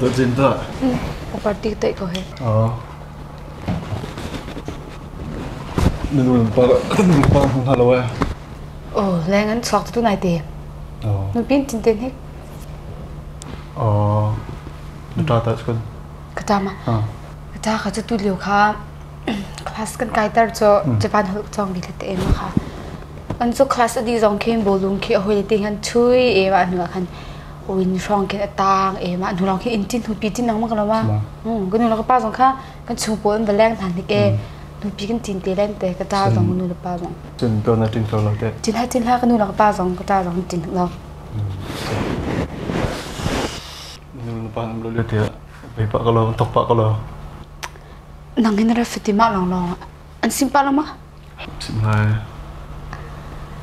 Dawt zin tuah. Party te ko he. Oh. Na nu pa nu pa hung halo eh. Oh, leng an chuak tu nai te. Oh. Nu pin tin ten hik. Oh. Na ta ta chun. Ka ta ma. Ah. Ka ta kha chu tu liu kha class kan kai tar cho Japan holh chong bi te em kha. An chu class adi zong khin bolung khi a hoi te han chui e ma nu khan win hrawng khin a tang e ma nu long khi in tin hu pi tin nang ma ka lo ma. Ka nu la ka pa zong kha kan chung pawl an va leng than hnik e. Nu pi kan tin te len te ka ta zong nu le pa zong. Cun to na tin lo te. Tin ha tin ha ka nu la ka pa zong ka ta zong tin lo. Nu le pa nam lo le te ve pa ka lo tok pa ka lo. Nang hin ra fiti ma long long an sim pa lo ma. Sim lai.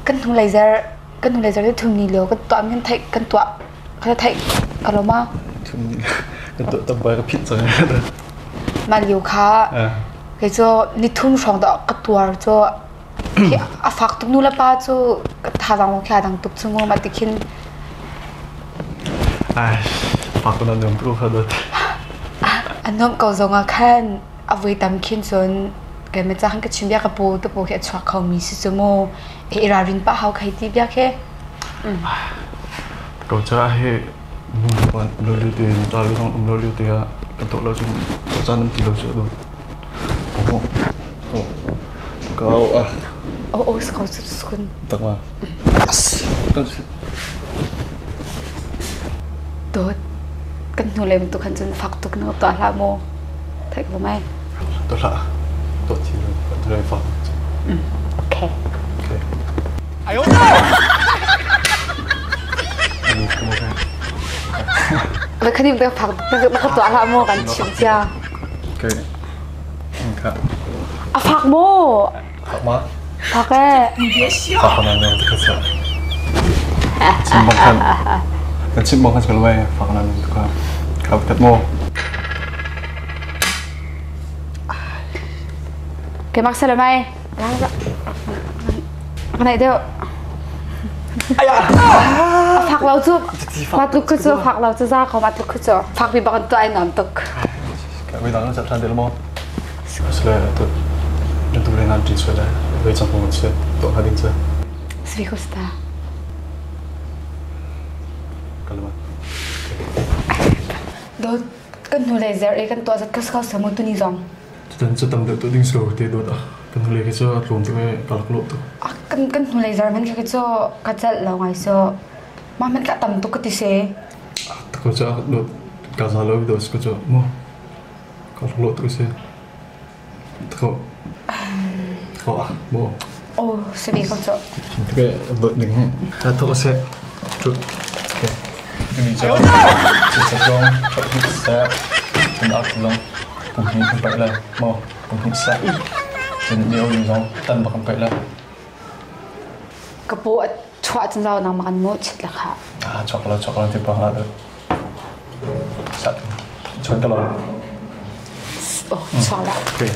Kan hnu lei zer kan hnu lei zer thum ni lio kan tuah kan theih kan tuah kan theih ka lo ma. Thum ni kan tuah tam bai ka phit cang. Mah lio kha kei cu ni thum hrawng dah ka tuar cu a fak tuk nu le pa cu ka thazaang lawng khi a dang tuk cu mu mah ti khin. Ai, fak na nuam tuk kha dot. A nuam ko zong ah khan a vui tam khin cun keimah ca khan ka chim bia ka pu tu pu khi a chuak kho mi si cu mu i ralrin pah hau khai ti bia khi. Ko ca hi nu pa lo liu te ta lu zong um lo liu te ah kan tuah lo cun caan an ti lo cu a dawt. Oh, oh, kau ah. Oh, oh, kau sukun. Tak ma. Dawt, kan hnu lei bantuk khan cun fak tuk na tuah hlah mu. Theih ko mai. Tuah hlah. Tuah thi lo. Tuah fak. Okay. Okay. Ayo. Vai khanim te fak na ka tuah hlah mu kan chim cia. Okay. Ka. A fak mu. Fak ma? Fak eh. Fak na nang te kha. Chim bang khan. Kan chim bang khan skal wai fak na nang ka. Ka tat mo. Ke mak sala mai. Ka naih deuh. A fak lo cu. Ma tluk khu cu fak lo cu za ko ma tluk khu cu. Fak bi bak an tuah ai nuam tuk. Ka vi dang na chat than mo. Asle tu na tu le nan ti suai lai. Voi chang kong se to ha ding che. Svi ko sta. Kalma. Do kan hnu lei zer e kan tuah zat ka samu tu ni zong. Cutan cu tam deuh tuah ding si lo te dawt ah. Kan hnulei khi cu a tlawm tuk i ka rak lawh tuk. Kan kan hnulei zar hmanh khi cu ka celh lo ngai so. Mah hmanh ka tam tuk ka ti se. Ko cu dawt ka za lo dawt ko cu mu. Ka rak lawh tuk si. Ko. Ko ah mu. Oh, si ve ko cu. Okay, dawt ning hi. Ta thok se. Cu. Okay. Ini cu. Cu zong sa. Kan ak long. Pum hi kan paih lai. Maw. Pum hi sa. Cun lio ning zong tan bak kan paih lai. Ka paw a chuah cun zau nang makan mu chit la kha. Ah, chok lo chok lo ti pa hlah. Sa. Chuan ka lo. Oh, chuak la. Okay.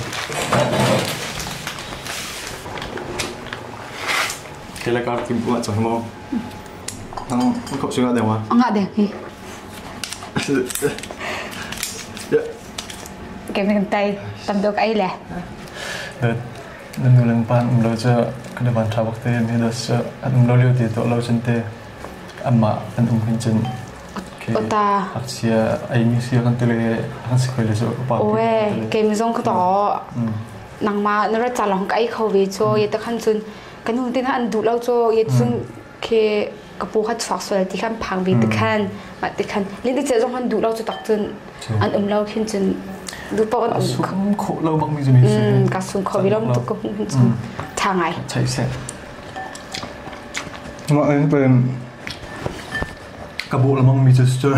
Cái là con kim của chồng không? Nang kop sing deng ma. Nga deng hi. Cái mình tay tam dok ai le. Na nu lang pan um lo cha kan van tha bak te mi da sa an um lo liu ti to lo chen te amma an um hin chen. Ota. Aksia ai mi sia kan tele han si khoi le so pa. Owe, ke mi zong ka to. Nang ma na ra cha long kai kho ve cho ye ta khan chun kan hun tin an du lo cho ye chun ke ka pu kha chuak sual ti khan phang ve ti khan ma ti khan lin ti che zong han du lo chu tak chun an um lo khin chun du pa an um sum kho lo bak mi chu mi si ka sum kho vi lo tu ko hun chun tha ngai chai se ma en pen ka bu lamang mi chu chu.